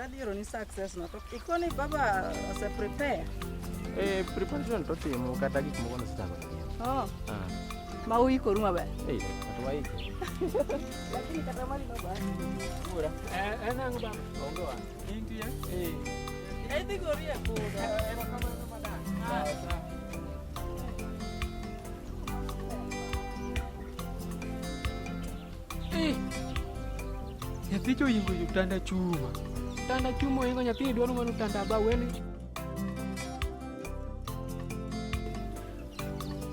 Kendo adhi oroni success no. To ikoni baba ose prepare. Eh, preparation to timo kata gik moko nosechako timo. Oh. Ah. Ma uikoru maber. Eh, kata waiko. Lakini kata mali no baba. Bura. Eh, en ang'o baba? Onge wa. Intie? Eh. Idhi gori e puodho. Erokamano madam. Ah. Sawa, sawa. Eh, Nyathi cha oingo e otanda chuma. Otanda chuma oingo nyathini dwaro mana otanda bao en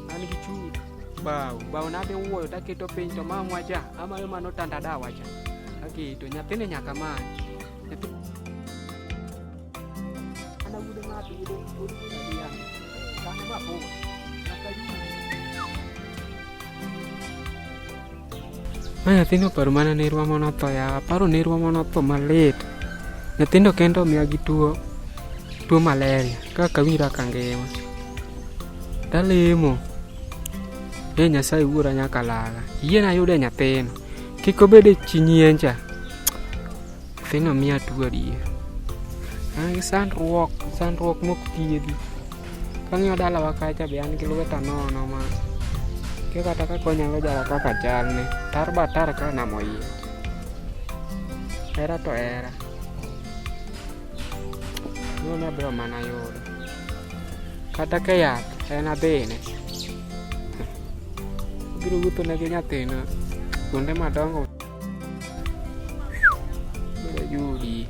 an gi chuma bao bao nadhi wuoyo taketo piny to mamwa cha amayo mana otanda dawa cha aketo nyathini nyaka many nyathi Ana wuode ng'ato wuode wuod wuod adiang' kanyo mabor nyaka yudi. Ma nyathino oparo mana nerwa manotho yawa, aparo nerwa manotho malit. Nyithindo kende omiya gi tuo tuo malaria kaka awinjra ka ngima. Talemo ni Nyasaye wuora nyaka laga, yiena ayude nyathino. Kik obed e chi nyien cha. Nyathino miya tuo adier. An gi sandruok, sandruok mok thiedhi. Kang'iyo dalawa kacha be an gi lweta nono ma kia kata kaka onyalo jara kaka chalne. Tar ba tar ka nam oyiech. Hera to hera. Tuoni abiro mana yudo. Kata ka yath en adhine. Abiro wuothone gi nyathina kuonde madongo. Biro yudi.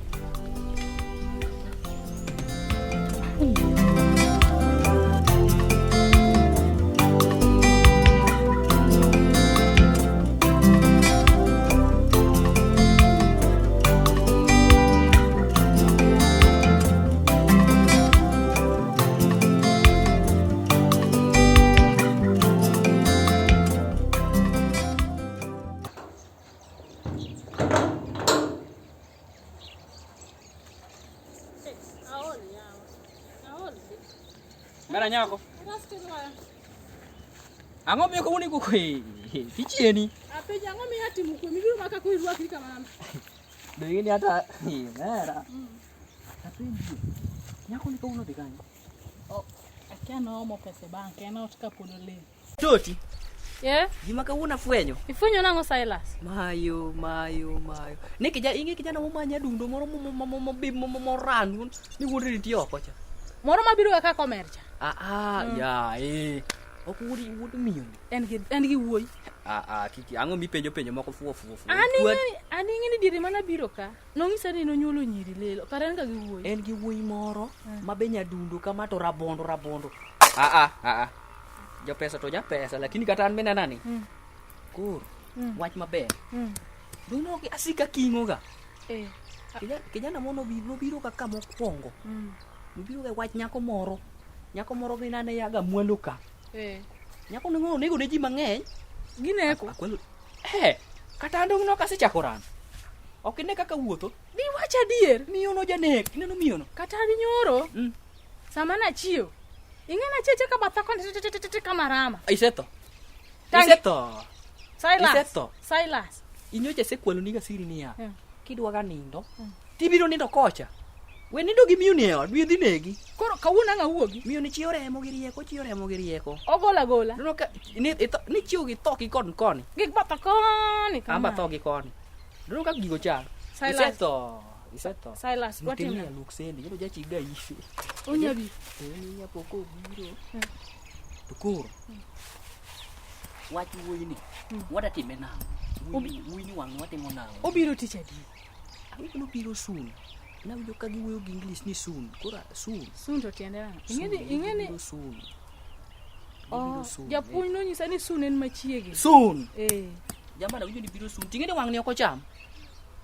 Mera nyako. Ang'o miyo kawuono ikuko tichieni? Apenjo ang'o miyo atimo kuom ibiro maka ko irwakri kamano. Be ni hata mera. Apenji. Nyako ni kawuono dhi kanye? Oh, akia noomo pesa e bank, en ot ka pod oling'. Toti. Yeah? Gima kawuono afwenyo. Ifwenyo nang'o Silas? Mayo, mayo, mayo. Ne kija ing'e kijana momanya adundo moro moran ni wuod nitie oko cha. Moro mabiro ga kaka omer cha. Ah ah, ya eh. Ok wuod wuod miyo ni. En gi en gi wuoyi. Ah ah, kiki ang'o mipenjo penjo moko fuo fuo fuo. An ing'e an ing'e ni diere mana biro ka. Nong'isa ni nonyuolo nyiri lilo. Kare en ga gi wuoyi. En gi wuoyi moro ma be nyadundo kama to rabondo rabondo. Ah ah ah ah. Jopesa to japesa lakini kata an minena ni. Koro wach maber. Dongo asika king'o ga. Eh. Kijana moro nobiro kaka mokwongo. Nobiro ga wach nyako moro. Nyako moro gi nane yaga mwalo ka. Eh. Nyako no onego ne ji mang'eny. Gineko. Akwelo. Eh, kata an dong' nok asechako rano. Ok ine kaka wuotho. Diwach adier. Miyo no janek, ineno miyo no. Kata an nyoro. Sama nachiew. Ing'e nachiew ka batha koni titititi kama rama. Isetho. Tangi- Isetho. Silas. Isetho. Silas. Inyocha asekwaloni ga siri niya. Mm. Kidwa ga nindo, tibiro nindo kocha. We nindo gi miyo ni e ot, miyo dhi negi. Koro kawuono ang' awuogi. Miyo ni chiyo remo gi rieko, chiyo remo gi rieko. Ogola gola. Neno ka ni itho, ni chiyo gi tho gi koni koni. Gik batha koni kama. Amba tho gi koni. Neno ka gigo chal. Silas. Isetho. Isetho. Silas, dwa timo Mtemi nang'o? aluk sendi, yudo jachi ga ise. Onyabi. Ni nyapok obiro. To koro wach wuoyi ni wada time nang'o? Wuoyi wuoyi ni wang' watimo nang'o? Obiro tich adi? Awinjo nobiro soon. Nawinjo ka giwuoyo gi English ni soon. Koro soon. Soon to tiende nang'o? Soon, Ing'e ni ing'e ni obiro soon. Oh, Obiro soon. japuonj nonyisa ni soon en machiegni. Soon. Eh. Jamani awinjo ni biro soon. Ting'e ni wang'ni ok ocham.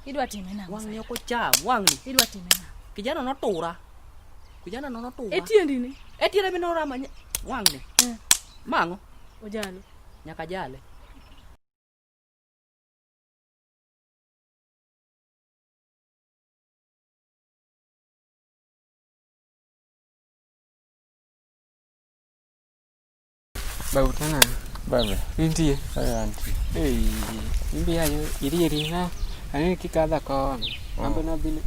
Idwa time nang'o? Wang'ni ok ocham. Wang'ni. Idwa time nang'o? Kijana notura. Kijana no notura. E tiendi ni? E tiende mi norama. Wang'ni. Eh. Mang'o? Ojalo. Nyaka jale. Bautana. Baba. Intie. Ay, auntie. Ei, imbi ayo irieri na. Aneno kikadha koni. Ambe nadhi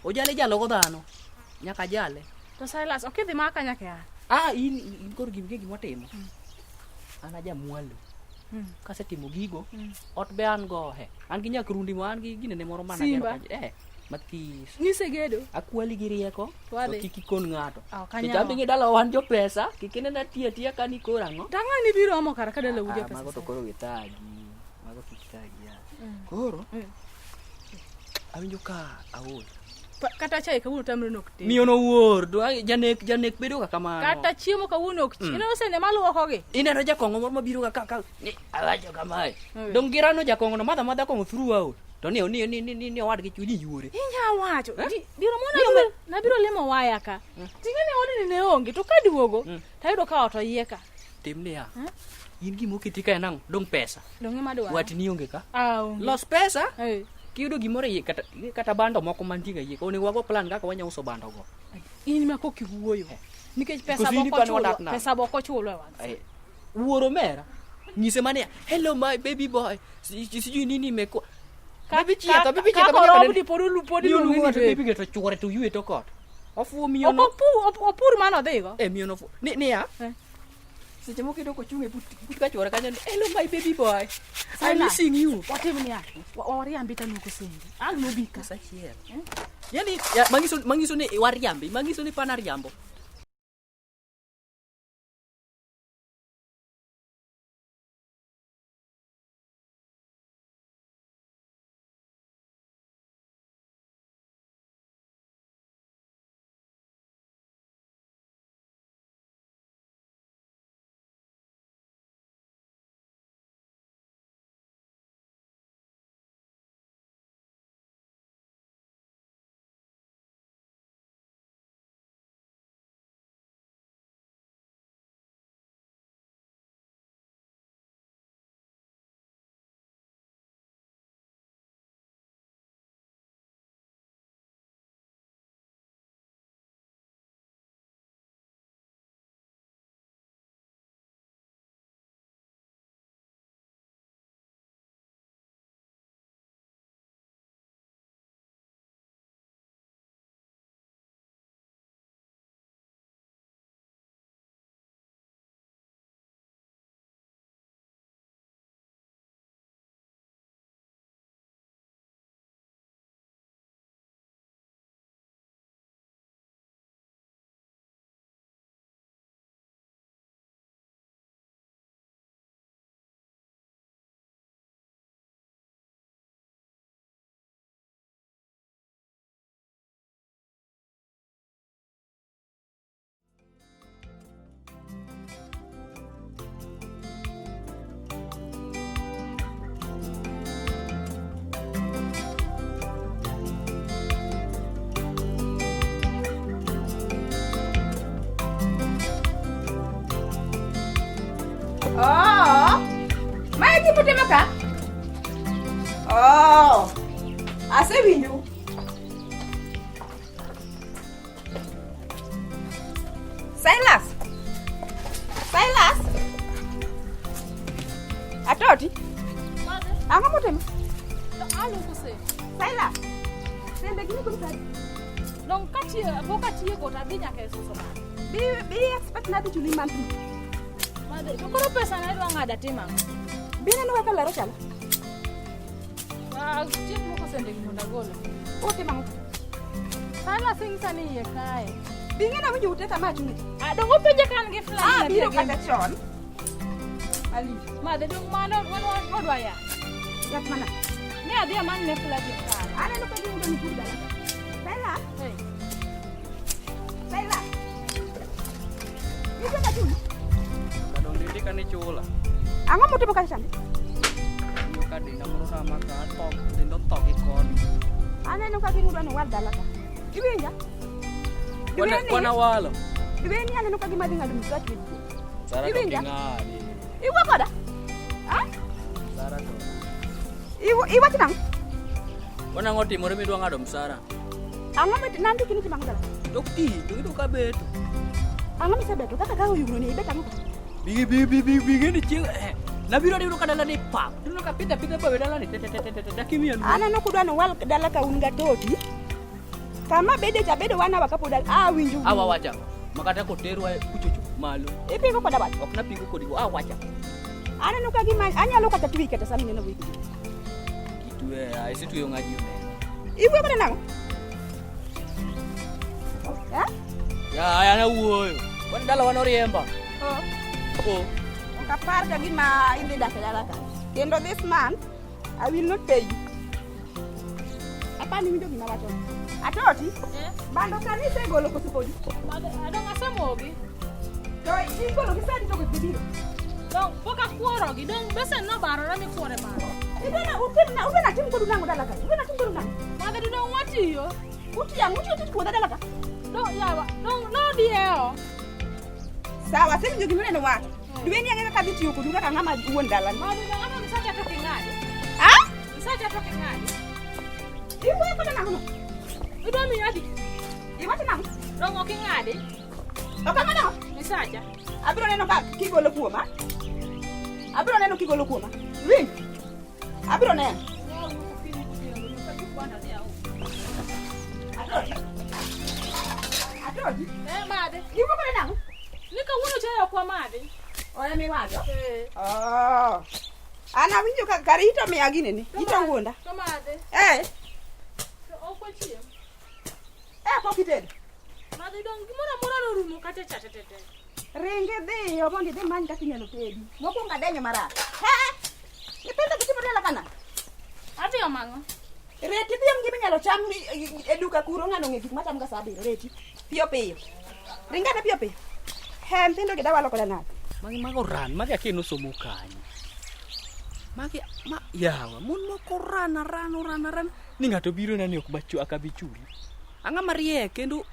Ojale jalo go dhano. Nyaka jale. To Silas, ok idhi maka nyaka an. Ah, in koro gima gima watimo. An aja mwalo. Kasetimo gigo, ot be an go he. An gi nyakrundi mo, an gi ginene moro mana Simba. Mathis. Nisegedo. Akwali gi rieko, to Wadhi. kik ikon ng'ato. Ah, ok Nikech anyal. an be ng'e dalawa wan jopesa, kik inena tiyo atiya ka ni koro ang'o. Tang'o ni biro omo kar ka dala uja Ah, pesa. mago to koro withagi. Mago kik thagi ya. Koro, awinjo ka aol. Kata chai kawuono tamre nok tedo. Miyo nowuor, janek janek bedo ga kamano. Kata chiemo kawuono ok chi. Ineno sende maluokogi. Ineno jakong'o moro mabiro ga ka ni awacho kamae. Mm. Dong girano jakong'o no madho amadha kong'o throughout. To ni ni ni ni ni owadgi chunyi yuore. Inya wacho. Eh? Diro mona Ni nabiro, nabiro limo waya ka. Ting'e ni odni ne onge to kaduogo tayudo ka ot oyie ka. Tim niya. In gima oketi ka en ang'o? Dong pesa. Dong ema dwaro. Watni onge ka. Ah, onge. Los pesa. Eh. Kiyudo gimoro e iye kata kata bando moko mantie ga iye. Onego wago plan kaka wanya uso bando go. In ma kok iwuoyo. Nikech pesa Koso in boko ipani chulo. wadak nade? Pesa boko chulo e wang'. Eh, Wuoro mera. Nyise mane hello my baby boy. Sijui nini imekuwa. Baby chietho, baby chietho. Ka korobni pod olu pod Ni iluongi oluongo ni ng'ato baby. baby ge to chuore to ywe to kot. Ofuwo miyo Ok no. opur mano odhigo. Eh miyo no ofuwo. Ni niya. Eh. Seche moko iyudo kochung' e but ka chuore kanyo ni hello my baby boy. I'm Silas. missing you. Watim niya. Wariambi taluoko sende. Ang' nobi ka. Pesa achiel. Yani ya, mangiso ni wariambi, mangiso ni pana riambo. Oh. Mae gima utimo ka? Oh. Asewinjo. Silas. Silas. Atoti. Ang'o motimo? Aluoko sende. Silas. Sende gini kuom sadi. Dong katiyo, pok atieko to adhi nyaka e suso bando. Bi expect nadhi chuli monthly. Madhe, to koro pesa na idwa ng'ado atim ang'o? Bi neno kaka lero chalo. Ah, tiek luoko sende gi mondo agol. Utimo ang'o? Silas ing'isa ni iye kae. Bi ng'e nawinjo ute kama achung'e. Ah, dong openje ka an gi flag. Ah, nadhi biro agem. kata chon. Ali. Madhe, dong mano mano odwa ya. Yath mana. Ne adhi amany ne flag e kar. Aneno ka giudo ni pur dala. Silas. Hey. Silas. Nitie kachung'. Kadong ndika ni chula. Ang'o mutimo kacha chande? Iyo ka denda moro rama ka tho, denda otho gi koni. Aneno ka ging'udwa ni war dala ka. Iwinja? Kwana walo. Dwe ni aneno ka gima dhi ng'ado msach gi. Sara to Iwinja? king'adi. Iwuo koda? Ah? Sara to. Iwacho nang'o? Kwana ang'o timore midwa ng'ado msara? Ang'o nandiki ni timo ang'o dala? Tok tich, to iyudo ka beto. Ang'o misebeto? Kaka ka oyugno ni ibet ang'o ka? Bi bi bi bi bi gini chieng' eh. Nabiro niyudo ka dala ni pap. Ineno ka pidha pidha bawe dala ni te te te te te te dakimiya luor. Aneno kudwa ni wal dala ka un gatoti. Kama bede cha bedo wana kapod awinjo. Awa wacha. Makata koterwa kuchocho malo. Ipingo koda wach. Ok napingo kodi go. Awa wacha. Aneno ka gima anyalo kata twi kata sama ineno wiki. Kitwe, isetweyo ng'aji omera. Iwuoyo koda nang'o? Eh? Ya, an awuoyo. Wan dalawa noriemba. Oh. Oh. Ok apar ka gima idhi dak e dala ka. Kendo this month, I will not pay you. Apani winjo gima wacho. Atoti, bando sani isegolo koso podi? Adong asemogi. To igolo gi sani to koth biro. Dong pok akuorogi. Dong besen nobarore mikuore bando. Idona utimna udona tim kodu nang'o dala ka? Udona tim kodu nang'o? Madhe dong watiyo. Utiyo ang'o? Utiyo tich puodho dala ka? Dong yawa. Dong nodiewo. Sawa, asewinjo gima ineno wacho. Dwe ni ang'e kaka adhi tiyo kodu kaka ng'ama wuon dalani. Madhe dong ano misacha to king'adi. Ah? Misacha to king'adi. Iwuoyo koda nang'o no? Idwa miyo adi? Iwacho nang'o? Dong ok ing'adi. Ok ang'ado nang'o? Misacha. Abiro neno ka kigolo kuoma. Abiro neno kigolo kuoma. Winj. Abiro neno. Atoti. Atoti. Eh, madhe. Iwuoyo koda nang'o? Ni kawuono chayo ok wamadhi. Oya miwacho. Eh. Oh. An awinjo ka kare ito miya ginene. Ito wuonda. To madhe. Eh. To ok wachiem. Eh, pok itedo. Madhe dong gimoro amora norumo kata cha te te te. Ringi dhiyo mondo idhi many kaka inyalo tedi. Mokwongo adenyo marach. He! Nyithindo gitimo dala kana. Adhi omo ang'o? Reti dhiyo gima inyalo cham e duka kuro ng'ano ong'e gik macham ga sa abiriyo. Reti. Piyo piyo. Ringane piyo piyo. He, nyithindo gi dawalo koda nade? Magi mago ran, magi akia nosomo kanye. Magi ma yawa, mon moko ran aran oran aran ni ng'ato biro na ni ok bachu akabi chuli. Ang'a mariek kendo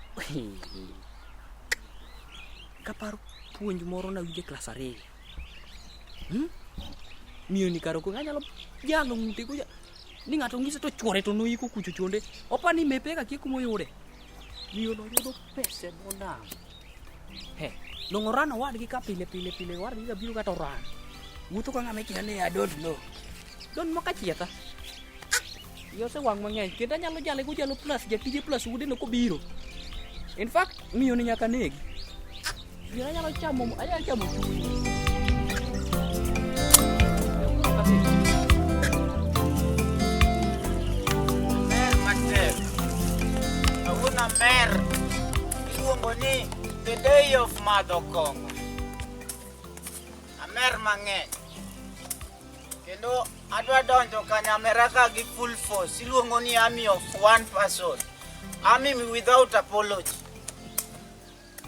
kaparo puonj moro nawinjo e klas ariyo. Miyo ni kar ok anyalo jalo ng'ute go ni ng'ato ng'ise to chuore to noiko kucho chonde. Opa ni mepe ka kia kumoyude. Miyo no yudo pese monang'o. He, dongo ran owadgi ka pile pile pile owadgi ka biro kata oran. Wuotho ka ng'ama ikia ni I don't know. Don moko achietha. Iye osewang' mang'eny kendo anyalo jale gojalo plus jatije plus wuode no kobiro. In fact, miyo ni nyaka negi. Miyo anyalo chamo anyalo chamo chunye. Mer matek. Kawuono amer. Iluongo ni the day of madho kong'o. Amer mang'eny. Kendo adwa donjo Kanyamera ka gi full force. Iluongo ni army of one person. Army without apology.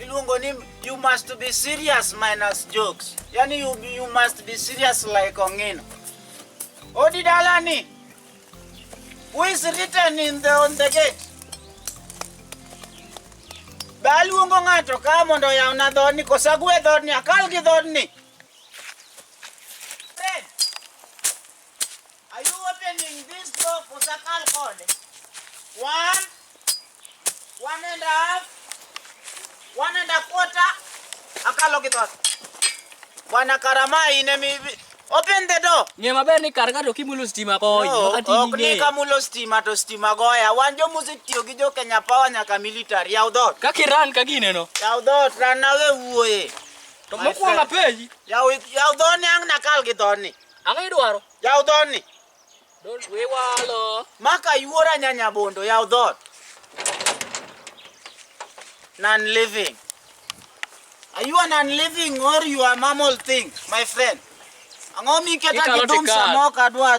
Iluongo ni you must be serious minus jokes. Yani you must be serious like Ong'ino. Odi dalani. Who is written in the on the gate? Be aluongo ng'ato ka mondo oyawna dhoodni koso agwe dhoodni akal gi dhoodni. Fred, are you opening this door koso akal kode? One, one and a half, one and a quarter, akalo gi dhoot. Bwana Karama in emi open the door. Ng'e maber ni kar ka to kimulo stima goyi. No, makata in ok ni ing'eyo. kamulo stima to stima goya. Wan jomosetiyo gi jo Kenya Power nyaka military. Yaw dhoot. Kaka iran ka gineno. Yaw dhoot, ran nawe wuoye. To My mokwongo friend. apenji. Yaw yaw dhoodni ang' nakal gi dhoodni. Ang'o idwaro? Yaw dhoodni. Don't we walo. Maka yuora nyanya bondo, yaw dhoot. Non-living. Are you an unliving or you are mammal thing, my friend? Ang'o miketa Ikalo gi dhum tikal. sama ok adwa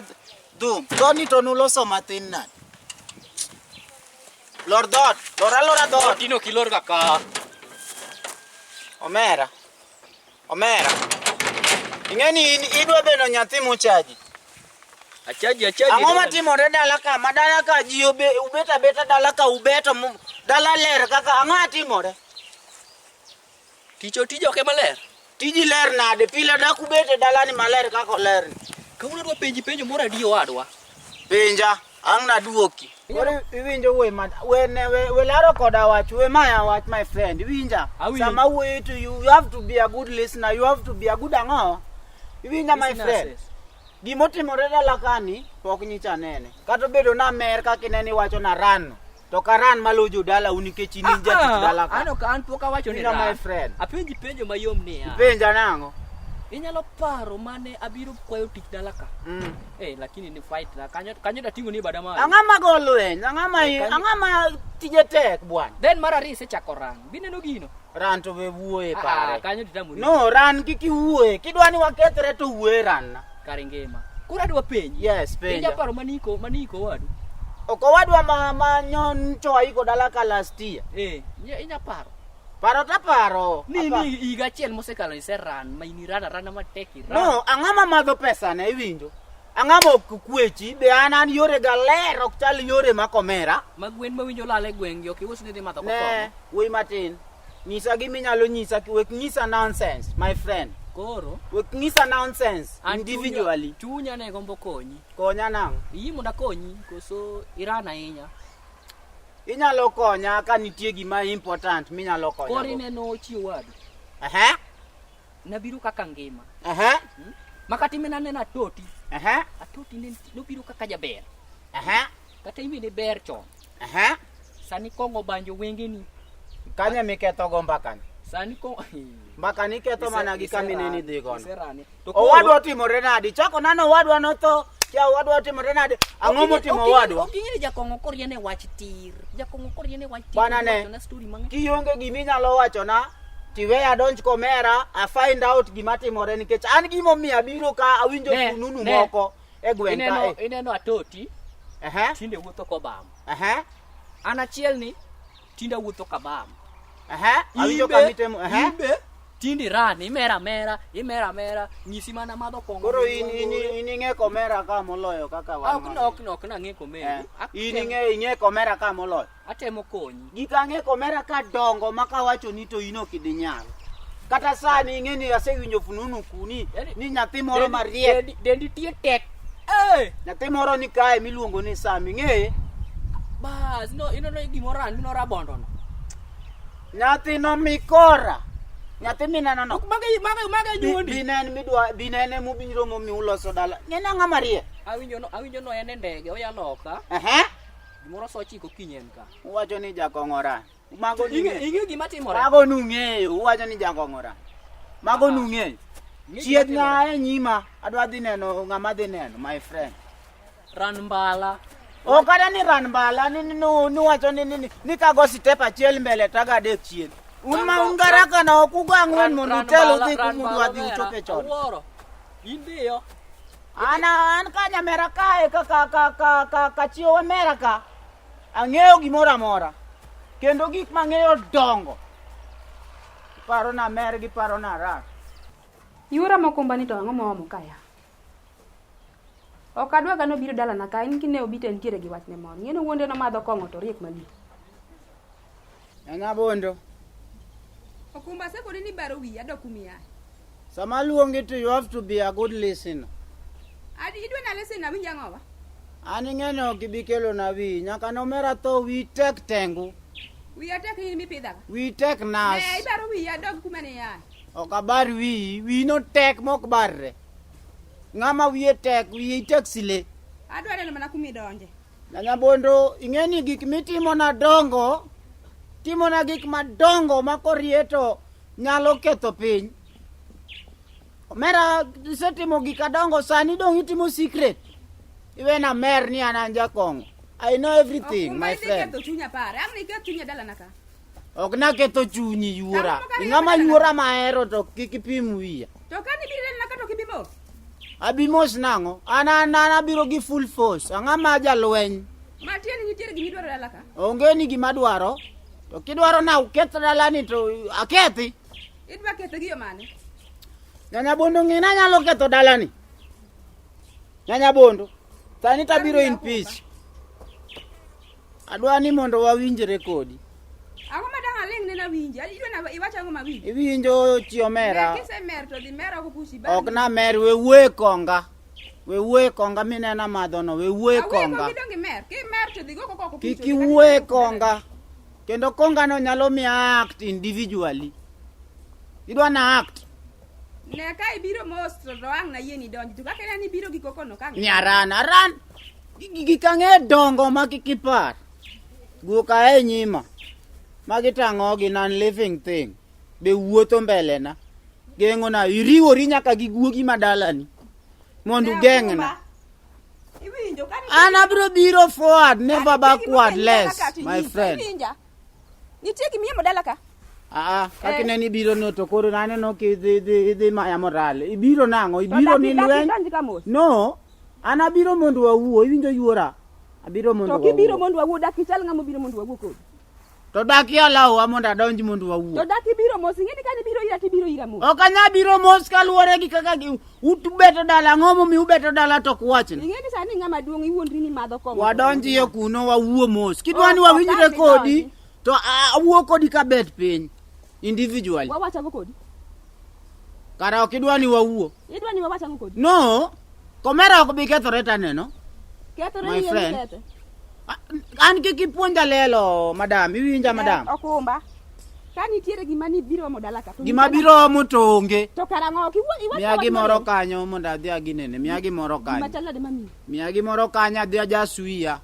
dhum? Dhoodni to nuloso matin nade? Lor dhoot, lor alora dhoot. Tino kilor kaka. Omera. Omera. Ing'e ni in idwa bedo nyathi mochaji. Achaji achaji. Ang'o matimore dala ka? Ma dala ka ji ubet abeta dala ka ubeto dala ler kaka ang'o matimore? Tich otij ok ema ler. Tiji ler nade? Pile dak ubet e dalani maler kaka olerni. Kawuono adwa penji penjo moro adi owadwa. Penja, ang' naduoki. Koro iwinjo wuoyi ma we ne we, we laro koda wach, we maya wach my friend. Iwinja? Awinjo. Sama wuoyo to you have to be a good listener, you have to be a good ang'o? Iwinja my Listener friend? says. Gimotimore dala kani pok nyicha nene. Kata obedo na mer kaka inene iwacho na rano. To karan malo jodalau nikech in in jatich dala ka. An ok an pok awacho ni Ina my ran. friend. Apenji penjo mayom niya. Penja nang'o? Inyalo paro mane abiro kwayo tich dala ka. Eh, lakini ni fight na kanyo kanyo dating'o ni bada malo. Ang'o ma go lweny? Ang'o ma Eh, kanyo- ang'o ma tije tek bwana? Then mar ariyo isechako rang. Bineno gino. Ran to we wuoye Ah, ah, pare. kanyo titamori. No, ran kik iwuoye. Kidwa ni wakethre to wuoye ran na. Kare ngima. Koro adwa penji. Yes, penja. Inya paro maniko maniko wadu. Ok owadwa ma ma nyocha waiko dala ka last year. Eh, inya paro. Paro ta paro. Ni Apa- ni higa achiel mosekalo iseran ma in iran arana matek iran. No, ang'o ma madho pesa ne iwinjo? Ang'o ma ok kwechi? Be an an yore ga ler ok chal yore ma komera. Ma gwen mawinjo lal e gweng' gi ok ius ni dhi madho Ne, kong'o. wuoyi matin. Nyisa gima inyalo nyisa, wek nyisa nonsense, my friend. Koro Wek nyisa nonsense an individually. Chunya ne gombo konyi. Konya nang'o? Iyie mondo akonyi koso iran ahinya. Inyalo konya ka nitie gima important minyalo konya. Koro go. ineno chi wadu. Ehe, Nabiro kaka ngima. ehe, Makata imena neno atoti. ehe, Atoti ne nobiro kaka jaber. ehe, Kata iwe ne ber chon. ehe. Sani kong'o banjo wengeni. Kanye miketho go mbakani? Sani kong'o Mbakani iketho mana gi kamine ni dhi gono. Iserane. To Owadwa otimore nade? Chako nano owadwa notho. Kia owadwa otimore nade? Ang'o motimo owadwa? Ok ing'e ni jakong'o koriene wach tir. Jakong'o koriene wach tir. Bwana ne. Wachona story mang'eny. Kionge giminyalo wachona, tiweya adonj komera, a find out gima timore nikech an gimomiyo abiro ka awinjo Ne, fununu ne. moko e gweng' Ineno, kae. ineno atoti Ehe, tinde wuotho kobam. ehe, An achiel ni tinde awuotho kabam. ehe, awinjo Imbe- kamitemo, ehe. Imbe tinde iran imera amera imera amera nyisi mana madho kong'o. Koro in in in ing'e komera ka moloyo kaka wan. Ok no ok no ok nang'e komeru. Eh, In ing'e ing'e komera ka moloyo. Atemo konyi. Gik ang'e komera ka dongo ma kawacho ni to in ok idinyal. Kata sani ing'e ni asewinjo fununu kuni Yaani, ni nyathi moro Dendi- mariek Dendi tie tek. Eh! nyathi moro ni kae miluongo ni Sam ing'eye Bas, no ineno gimoro ran mino rabondo no. nyathi no mikora nyathi mineno no Maga maga maga nyuondi. binen midwa binene mubiro momi uloso dala ng'e ng'ama riek Awinjo no awinjo no en e ndege oya loka. ehe Gimoro so ochiko kinyi en ka. uwacho ni jakong'o ran mago Ing'e nung'eyo ing'e gima timore. mago nung'eyo uwacho ni jakong'o ran mago Ah. nung'eyo Ing'e gima chiedh timore. na e nyima adwa dhi neno ng'ama dhi neno my friend Ran mbala. Ok kata ni ran mbala ni ni nuwacho ni ni ni kago step achiel mbele tago adek chien. Un ma un garaka na ok ugo ang'wen mondo utel udhi kumudwa dhi uchope chon. Awuoro. In dhiyo. An an ka nyamera kae ka ka ka ka ka ka chiewo mera ka ang'eyo gimoro amora kendo gik mang'eyo dongo. Paro na mer gi paro na ran. Yuora mokumba ni to ang'o moomo kaya? Ok adwa ga nobiro dalana ka en kine obi to entiere gi wachne moro. Ing'e ni wuonde nomadho kong'o to riek malich. Nyanya bondo. Okumba asekoni ni baro wiya dok kumiaye. Sama luongi to you have to be a good listener. Adi idwa na lesen awinj ang'owa? An ing'e ni ok ibi kelo na wiyi nyaka nomera tho wiyi tek tengu. Wiya tek in mipidhaga. Wiyi tek nas. Ne ibaro wiya dog kuma ne iaye. Ok abar wiyi, wiyi no tek mok barre. Ng'ama wiye tek, wiye tek sile. Adwa neno mana kuma idonje. Nyanya bondo, ing'e ni gik mitimona dongo, timona gik madongo ma korie to nyalo ketho piny. Omera, isetimo gik adongo, sani dong' itimo secret. Iwena mer ni an an jakong'o. I know everything, Okumba my idhi friend. ketho chunya pare. Ang' niketh chunya dalana ka. Ok naketho chunyi yuora. Ang'o mokalo Ing'ama dalana? yuora mahero to kik ipim wiya. To ka nibiro dalana ka to ok ibi mos. Abi mos nang'o? An an an abiro gi full force. Ang'ama ma jalweny. Matieni nitiere gima idwaro dala ka. Onge ni gima dwaro. To kidwaro na uketh dalani to akethi. Idwa ketho gi yo mane? Nyanya bondo ng'e na anyalo ketho dalani. Nyanya bondo. Sani tabiro in peace. Adwa ni mondo wawinjre kodi. Ang'o ma dang' aling' nena winji? Idwa na iwach ang'o ma winji? Iwinjo chi omera. Ne kisemer to dhi mer oko kuchi. Ok na mer we wuoye konga. We wuoye konga minena madhono. We wuoye konga. Awuoye konga mer. Kimer to dhi go koko Kik iwuoye konga. Kendo kongano nyalo miya act individually. Idwa na act. Ne ka ibiro mos to to ang' nayie ni donji. To kaka ineno ni ibiro gi koko no ka Ni aran, aran. Gik ang'e dongo ma kik ipar. Guok ae nyima. Magi tang'o gi non living thing. Be wuotho mbele na. Geng'o na iriwori nyaka gi guogi madalani. Mondo ugeng'na. Iwinjo ka An abiro biro forward, never Nitie backward gima less, dala ka to my inyisa, friend. Iwinja? Nitie gimiemo dala ka. Ah, kaka ineno ibiro no to koro naneno kidhi idhi idhi maya morale. Ibiro nang'o? To Ibiro dak- ni dak lweny? idonj ka mos. No, an abiro mondo wawuo, iwinjo yuora? Abiro mondo To kibiro wawuo. mondo wawuo dak ichal ng'ama obiro mondo wawuo kodi. To dak ialawa mondo adonj mondo To wawuo. dak ibiro mos, ing'e ni kane ibiro ira tibiro ira mos. Ok anyal biro mos kaluwore gi kaka ubeto dala, ang'o momiyo ubeto dala to ok uwachna? Ing'e ni sani ng'ama duong' iwuondri ni madho kong'o. Wadonj iye kuno wawuo mos. Kidwa ni Ok, wawinjre ok kodi, adonji. to awuo kodi kabet piny. Individually. Wawach ang'o kodi? Kara ok idwa ni wawuo. Idwa ni wawach ang'o kodi? No, komera ok bi kethore taneno. Kethore My ni en friend. kethe. An kik ipuonja lelo, madam. Iwinja, madam? Okumba. Ka nitiere gima ni biro omo dala ka. to Gima nyisa biro omo to onge. To karang'o ok iwuo iwach Miya gimoro kanyo mondo adhi aginene. Miya gimoro Gima kanyo. chal nade mamiyi? Miya gimoro kanyo adhi ajaswiya.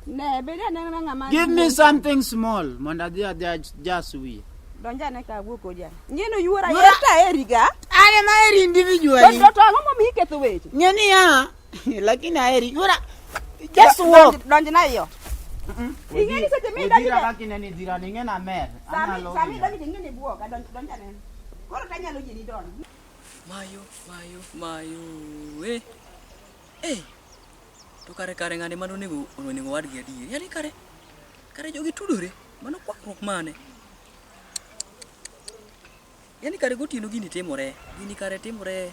Ne, bed anena ng'ama Give me something small mondo adhi ajaswiya. Donj ane ka awuo kodi ane. Ing'e ni yuora Yuora- yer ta eri ga. An ema aheri To individually. to ang'o momiyo iketho weche? Ng'e niya, lakini aheri. Yuora, just walk. Donj na iot. Ing'e ni seche midonjo Odhira kaka ineno idhira ni ing'e namer. Sami Anyalo sami winjo. donjo to ing'e ni buoga donj donj ane. Koro tanyalo yieni donjo. Mayo, mayo, mayo, eh. Eh. To kare kare ng'ane mano onego onego wadgi adier. Yani kare kare jogi tudore. Mano kwakruok mane? Yani kare gotieno gini timore. Gini kare timore.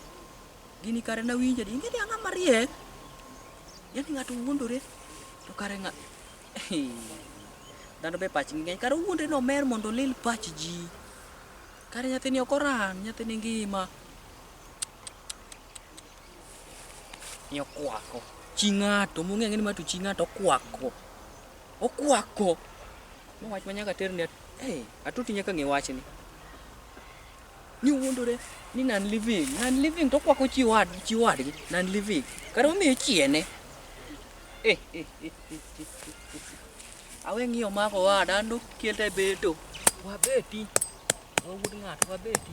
Gini kare nawinjo adi. Ing'e ni ang'ama mariek. Yani ng'ato wuondore. To kare ng'a Dhano be pachgi ng'eny. Kare owuondre ni omer mondo olil pach ji. Kare nyathini ok oran, nyathini ngima. Ni okwako. Chi ng'ato, mong'e ni ma to chi ng'ato okwako. Okwako. Ma wach ma nyaka ter ne eh, atuti nyaka ng'e wachni. Ni wuondore ni non living, non living to okwako chi wad, chi wadgi, non living. Kare omiyo chiene. Eh, eh, eh, eh, eh, eh. Awe ng'iyo mako wada, an dokiel te beto. Wabeti. Wawuod ng'ato, wabeti.